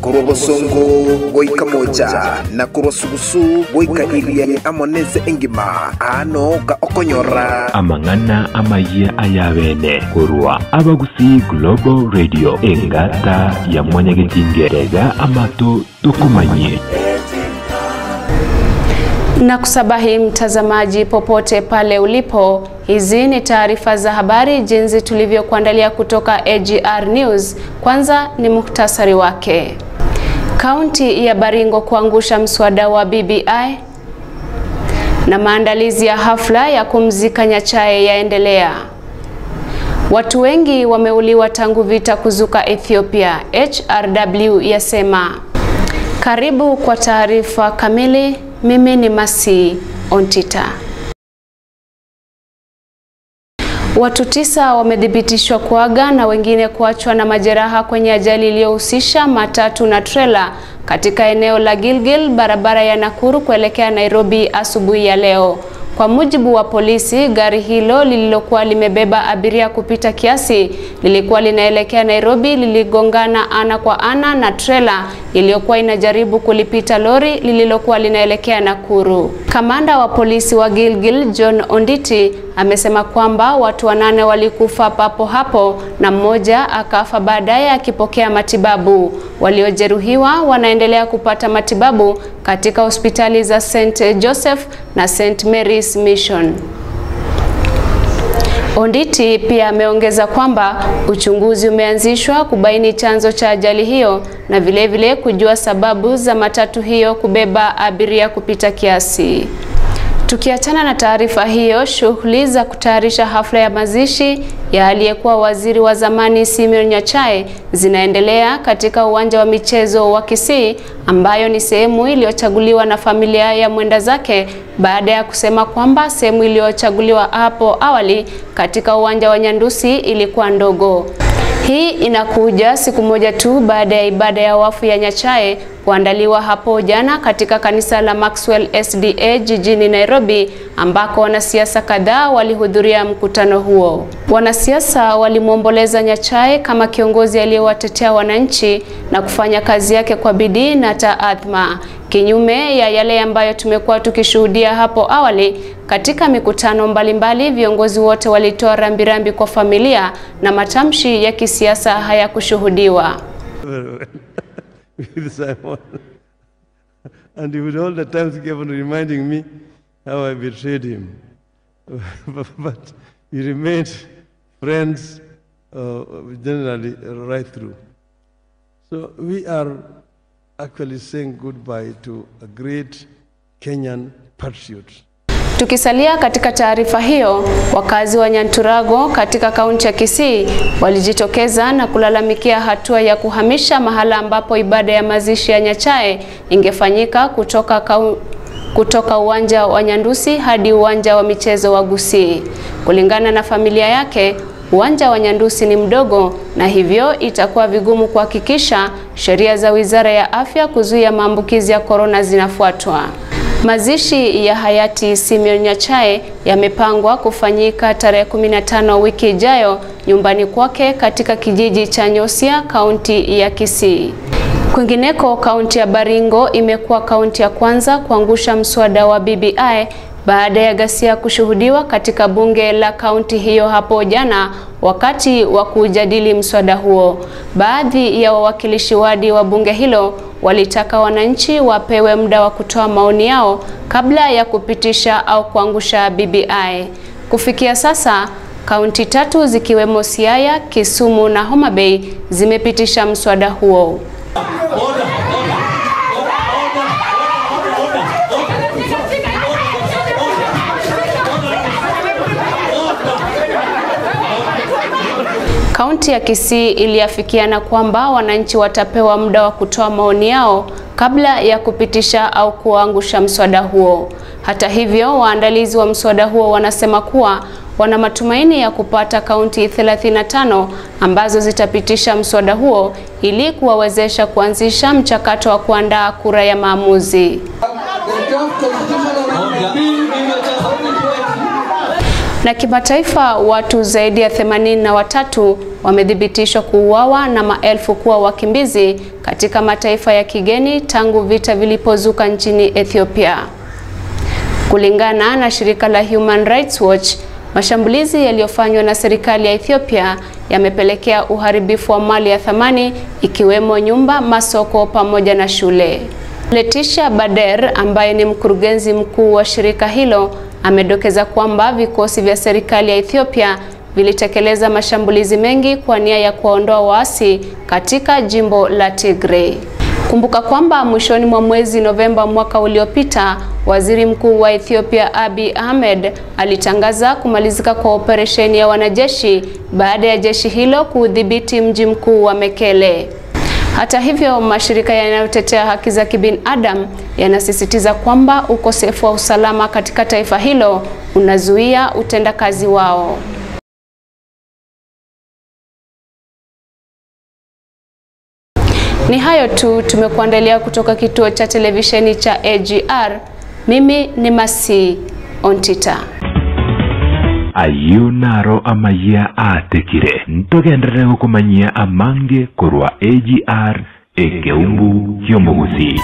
Korwa bosongo goika moja na korwa sugusu goika iria amonese engima ano ka okonyora amang'ana amaiya ayabene korwa Abagusi Global Radio engata ya mwanyagetingerega amato tukumanye. Na kusabahi mtazamaji popote pale ulipo, hizi ni taarifa za habari jinsi tulivyokuandalia kutoka AGR News. Kwanza ni muhtasari wake. Kaunti ya Baringo kuangusha mswada wa BBI na maandalizi ya hafla ya kumzika Nyachae yaendelea. Watu wengi wameuliwa tangu vita kuzuka Ethiopia, HRW yasema. Karibu kwa taarifa kamili. Mimi ni Masi Ontita. Watu 9 wamethibitishwa kuaga na wengine kuachwa na majeraha kwenye ajali iliyohusisha matatu na trela katika eneo la Gilgil, barabara ya Nakuru kuelekea Nairobi asubuhi ya leo. Kwa mujibu wa polisi, gari hilo lililokuwa limebeba abiria kupita kiasi lilikuwa linaelekea Nairobi liligongana ana kwa ana na trela iliyokuwa inajaribu kulipita lori lililokuwa linaelekea Nakuru. Kamanda wa polisi wa Gilgil, John Onditi, amesema kwamba watu 8 walikufa papo hapo na mmoja akafa baadaye akipokea matibabu. Waliojeruhiwa wanaendelea kupata matibabu katika hospitali za St. Joseph na St. Mary's Mission. Onditi pia ameongeza kwamba uchunguzi umeanzishwa kubaini chanzo cha ajali hiyo na vile vile kujua sababu za matatu hiyo kubeba abiria kupita kiasi. Tukiachana na taarifa hiyo, shughuli za kutayarisha hafla ya mazishi ya aliyekuwa waziri wa zamani Simeon Nyachae zinaendelea katika uwanja wa michezo wa Kisii, ambayo ni sehemu iliyochaguliwa na familia ya mwenda zake baada ya kusema kwamba sehemu iliyochaguliwa hapo awali katika uwanja wa Nyandusi ilikuwa ndogo. Hii inakuja siku moja tu baada ya ibada ya wafu ya Nyachae kuandaliwa hapo jana katika kanisa la Maxwell SDA jijini Nairobi, ambako wanasiasa kadhaa walihudhuria mkutano huo. Wanasiasa walimuomboleza Nyachae kama kiongozi aliyewatetea wananchi na kufanya kazi yake kwa bidii na taadhma, kinyume ya yale ambayo tumekuwa tukishuhudia hapo awali. Katika mikutano mbalimbali, viongozi wote walitoa rambirambi kwa familia na matamshi ya kisiasa hayakushuhudiwa. With Simon. And he would all the times keep on reminding me how I betrayed him. But we remained friends generally right through. So we are actually saying goodbye to a great Kenyan patriot. Tukisalia katika taarifa hiyo, wakazi wa Nyanturago katika kaunti ya Kisii walijitokeza na kulalamikia hatua ya kuhamisha mahala ambapo ibada ya mazishi ya Nyachae ingefanyika kutoka uwanja wa Nyandusi hadi uwanja wa michezo wa Gusii. Kulingana na familia yake, uwanja wa Nyandusi ni mdogo na hivyo itakuwa vigumu kuhakikisha sheria za Wizara ya Afya kuzuia maambukizi ya korona zinafuatwa. Mazishi ya hayati Simeon Nyachae yamepangwa kufanyika tarehe 15 wiki ijayo nyumbani kwake katika kijiji cha Nyosia, kaunti ya Kisii. Kwingineko, kaunti ya Baringo imekuwa kaunti ya kwanza kuangusha mswada wa BBI baada ya ghasia kushuhudiwa katika bunge la kaunti hiyo hapo jana wakati wa kujadili mswada huo. Baadhi ya wawakilishi wadi wa bunge hilo walitaka wananchi wapewe muda wa kutoa maoni yao kabla ya kupitisha au kuangusha BBI. Kufikia sasa, kaunti 3 zikiwemo Siaya, Kisumu na Homa Bay zimepitisha mswada huo. Kaunti ya Kisii iliafikiana kwamba wananchi watapewa muda wa kutoa maoni yao kabla ya kupitisha au kuangusha mswada huo. Hata hivyo, waandalizi wa mswada huo wanasema kuwa wana matumaini ya kupata kaunti 35 ambazo zitapitisha mswada huo ili kuwawezesha kuanzisha mchakato wa kuandaa kura ya maamuzi. Na kimataifa, watu zaidi ya 83 wamethibitishwa kuuawa na maelfu kuwa wakimbizi katika mataifa ya kigeni tangu vita vilipozuka nchini Ethiopia. Kulingana na shirika la Human Rights Watch, mashambulizi yaliyofanywa na serikali ya Ethiopia yamepelekea uharibifu wa mali ya thamani ikiwemo nyumba, masoko pamoja na shule. Letitia Bader ambaye ni mkurugenzi mkuu wa shirika hilo amedokeza kwamba vikosi vya serikali ya Ethiopia vilitekeleza mashambulizi mengi kwa nia ya kuwaondoa waasi katika jimbo la Tigray. Kumbuka kwamba mwishoni mwa mwezi Novemba mwaka uliopita, Waziri Mkuu wa Ethiopia Abiy Ahmed alitangaza kumalizika kwa operesheni ya wanajeshi baada ya jeshi hilo kuudhibiti mji mkuu wa Mekele. Hata hivyo, mashirika yanayotetea haki za kibinadamu yanasisitiza kwamba ukosefu wa usalama katika taifa hilo unazuia utendakazi wao. Ni hayo tu tumekuandalia kutoka kituo cha televisheni cha AGR. Mimi ni Masi Ontita. Ayo naro amaya atekire ntogenderere gokomanyia amange korwa AGR ekeumbu kiomogusi.